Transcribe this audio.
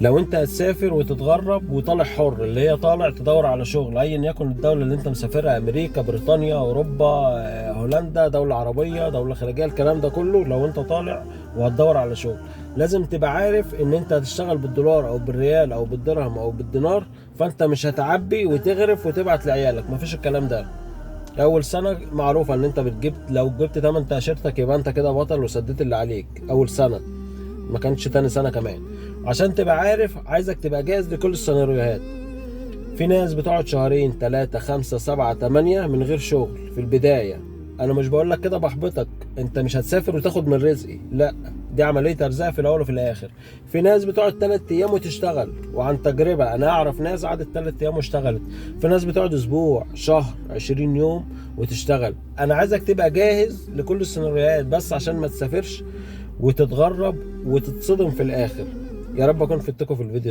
لو انت هتسافر وتتغرب وطالع حر، اللي هي طالع تدور على شغل ايا يكن الدولة اللي انت مسافرها، امريكا، بريطانيا، اوروبا، هولندا، دولة عربية، دولة خليجية، الكلام ده كله، لو انت طالع وهتدور على شغل لازم تبقى عارف ان انت هتشتغل بالدولار او بالريال او بالدرهم او بالدينار، فانت مش هتعبي وتغرف وتبعت لعيالك، مفيش الكلام ده. اول سنة معروفة ان انت بتجيب، لو جبت تمن تاشيرتك يبقى انت كده بطل وسديت اللي عليك اول سنة، ما كانش تاني سنة كمان. عشان تبقى عارف، عايزك تبقى جاهز لكل السيناريوهات. في ناس بتقعد شهرين، 3، 5، 7، 8 من غير شغل في البداية. انا مش بقول لك كده بحبطك، انت مش هتسافر وتاخد من رزقي، لا، دي عملية ارزاق في الاول وفي الاخر. في ناس بتقعد 3 ايام وتشتغل، وعن تجربة انا اعرف ناس قعدت 3 ايام واشتغلت. في ناس بتقعد اسبوع، شهر، 20 يوم وتشتغل. انا عايزك تبقى جاهز لكل السيناريوهات بس عشان ما تسافرش وتتغرب وتتصدم في الاخر. يا رب اكون فدتكم في الفيديو ده.